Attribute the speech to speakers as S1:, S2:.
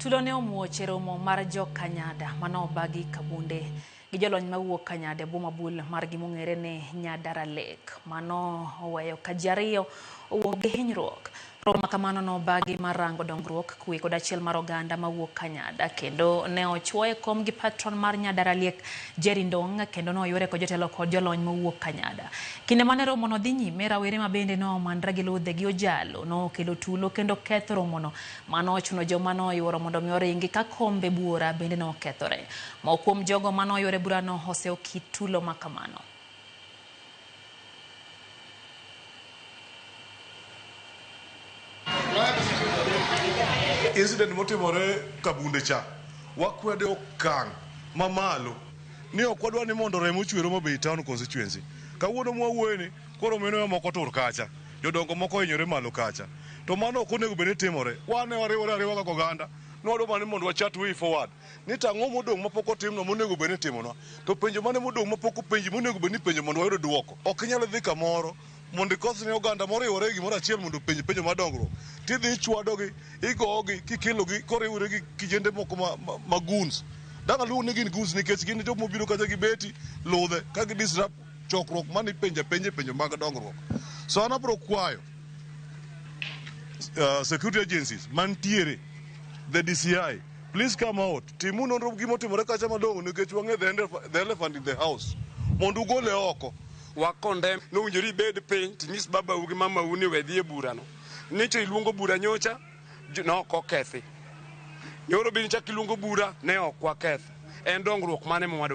S1: Tulo ne omuoch e romo mar jo-Kanyada mane obagi Kabunde gi jolony mawuok Kanyada e boma bul margi mong'ere ni Nyadara Lake. Mano oweyo ka ji ariyo owuok gi hinyruok. Romo ma kamano nobagi mar rango dongruok, kwe kod achiel mar oganda mawuok Kanyada kendo ne ochuoye kom gi patron mar Nyadara Lake Jerry Ndong' kendo noyuore kod jotelo kod jolony mowuok Kanyada. Kinde mane romono dhi nyime, rawere ma bende nomanre gi ludhe gi ojalo nokelo tulo kendo ketho romono. Mano ochuno joma noyuoro mondo mi oringi ka kombe buora bende nokethore. Moko kuom jogo manoyuoro e burano oseyo kit tulo ma kamano.
S2: Incident motimore Kabunde cha wakwede okang' mamalo ni ok wadwa ni mondo remo ochwer Homa Bay Town constituency. Kawuono mwawuoye ni koro minewa moko otur kacha, jodongo moko ohinyore malo kacha. To mano ok onego bed ni timore. Wan ne wariwore ariwa kaka oganda, nwadwa mana ni mondo wachat way forward. Ni to ang'o modong' mapok otimnwa monego bed ni itimonwa. To penjo mane modong' mapok openji monego bed ni ipenjo mondo wayud duoko. Ok inyal dhi kamoro mondo ikos ne oganda moriwore e gimoro achiel mondo openj penjo mar dongruok. Tidhi ichwadogi, igogi, kikelogi koriwore gi kijende moko ma goons. Dang' aluong ni gin goons nikech gin jok mobiro kacha gi beti, ludhe, ka gi disrupt chokruok mane ipenjo apenja penjo mag dongruok. So an abiro kwayo security agencies mantiere, the DCI, please come out, timu nonro gimotimore kacha malong'o nikech wang'e the elephant in the house mondo ugole oko.
S3: Wa condemn nowinjore ibed piny tinyis babau gi mamau ni we dhi e burano. Nyocha iluongo bura nyocha ne ok okethi. Nyoro be nichak iluongo bura ne ok waketh. En dongruok mane ma wadwaro?